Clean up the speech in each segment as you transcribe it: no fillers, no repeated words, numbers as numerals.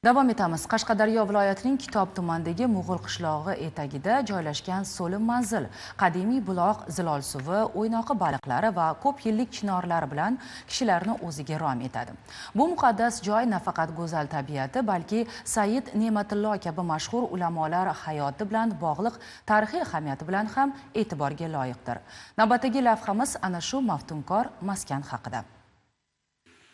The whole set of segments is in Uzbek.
Davom etamiz. Qashqadaryo viloyatining Kitob tumanidagi Mo'g'ul qishlog'i etagida joylashgan So'lim manzil qadimiy buloq, zilol suvi, o'ynoqi baliqlari va ko'p yillik chinorlar bilan kishilarni o'ziga rom etadi. Bu muqaddas joy nafaqat go'zal tabiati, balki Said Ne'matullo kabi mashhur ulamolar hayoti bilan bog'liq tarixiy ahamiyati bilan ham e'tiborga loyiqdir. Navbatdagi lavhamiz ana shu maftunkor maskan haqida.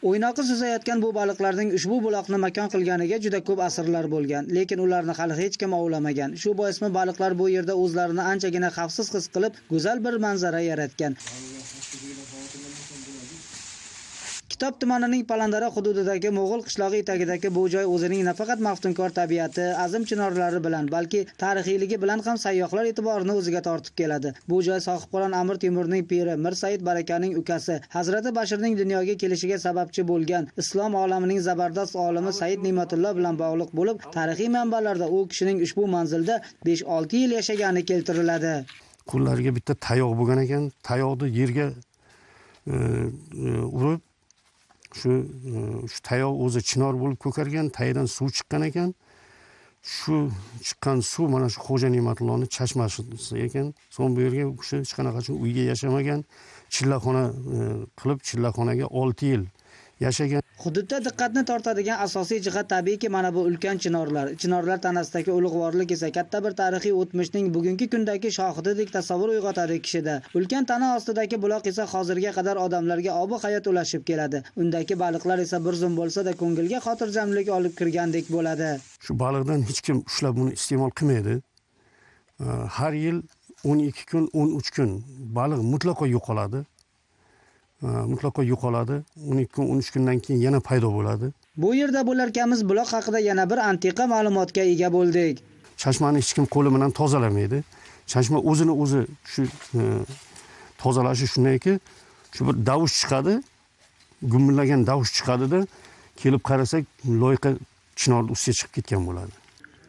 O'ynoqi suzayotgan bu baliqlarning ushbu buloqni makon qilganiga juda ko'p asrlar bo'lgan, lekin ularni hali hech kim ovlamagan. Shu boismi baliqlar bu yerda o'zlarini anchagina xavfsiz his qilib, go'zal bir manzara yaratgan. Kitob tumanining Palandara hududidagi Mo'g'ul qishlog'i etagidagi bu joy o'zining nafaqat maftunkor tabiati, azim chinorlari bilan, balki tarixiyligi bilan ham sayyohlar e'tiborini o'ziga tortib keladi. Bu joy Sohibqiron Amir Temurning piri Mir Said Barakaning ukasi, Hazrati Bashirning dunyoga kelishiga sababchi bo'lgan islom olamining zabardast olimi Said Ne'matullo bilan bog'liq bo'lib, tarixiy manbalarda u kishining ushbu manzilda 5-6 yil yashagani keltiriladi. Qo'llariga bitta tayoq bo'lgan ekan, tayoqni yerga urib shu tayoq o'zi chinor bo'lib ko'kargan, tayidan suv chiqqan ekan. Shu chiqqan suv mana shu Xo'ja Ne'matullohning chashmasi ekan. So'ng bu yerga u kishi hech qanaqa uyga yashamagan, chillaxona qilib, chillaxonaga 6 yil yashagan. Hududda diqqatni tortadigan asosiy jihat tabiiyki mana bu ulkan chinorlar. Chinorlar tanasidagi ulug'vorlik esa katta bir tarixiy o'tmishning bugungi kundagi shohididek tasavvur uyg'otadi kishida. Ulkan tana ostidagi buloq esa hozirga qadar odamlarga obi hayot ulashib keladi. Undagi baliqlar esa bir zum bo'lsa-da ko'ngilga xotirjamlik olib kirgandek bo'ladi. Shu baliqdan hech kim ushlab buni iste'mol qilmaydi. Har yil 12 kun, 13 kun baliq mutlaqo yo'qoladi. Mutlaqo yo'qoladi. 12 kun, 13 kundan keyin yana paydo bo'ladi. Bu yerda bo'larkanmiz buloq haqida yana bir antiqa ma'lumotga ega bo'ldik. Chashmani hech kim qo'li bilan tozalamaydi. Chashma o'zini o'zi shu tozalashi shundayki, shu bir davush chiqadi, gummillagan davush chiqadi-da, kelib qarasak, loyqa chinorning ustiga chiqib ketgan bo'ladi.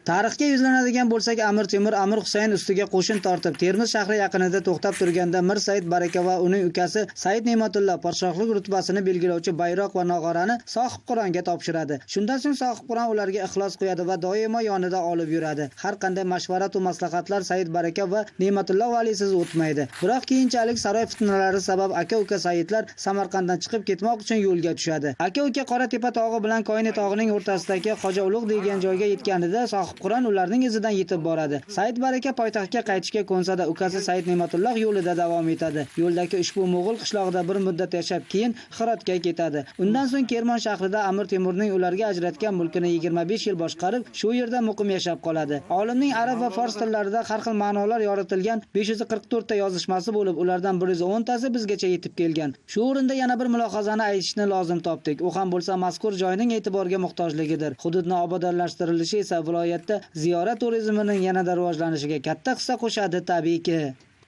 Tarixga yuzlanadigan bo'lsak, Amir Temur Amir Husayn ustiga qo'shin tortib, Termiz shahri yaqinida to'xtab turganda Mir Said Baraka va uning ukasi Said Ne'matullo podshohlik rutbasini belgilovchi bayroq va nog'orani Sohibqironga topshiradi. Shundan so'ng Sohibqiron ularga ixlos qo'yadi va doimo yonida olib yuradi. Har qanday mashvarat va maslahatlar Said Baraka va Ne'matullo valisiz o'tmaydi. Biroq keyinchalik saroy fitnalari sabab aka-uka Saidlar Samarqanddan chiqib ketmoq uchun yo'lga tushadi. Aka-uka Qoratepa tog'i bilan Koyni tog'ining o'rtasidagi Xoja Ulug' degan joyga yetganida Sohibqiron ularning izidan yetib boradi. Said Baraka poytaxtga qaytishga ko'nsa-da, ukasi Said Ne'matulloh yo'lida davom etadi. Yo'ldagi ushbu Mo'g'ul qishlog'ida bir muddat yashab, keyin Hirotga ketadi. Undan so'ng Kermon shahrida Amir Temurning ularga ajratgan mulkini 25 yil boshqarib, shu yerda muqim yashab qoladi. Olimning arab va fors tillarida har xil ma'nolar yoritilgan 544 ta yozishmasi bo'lib, ulardan 110 tasi bizgacha yetib kelgan. Shu o'rinda yana bir mulohazani aytishni lozim topdik. U ham bo'lsa mazkur joyning e'tiborga muhtojligidir. Hududni obodonlashtirilishi esa viloyat ziyorat turizmining yanada rivojlanishiga katta hissa qo'shadi tabiiyki.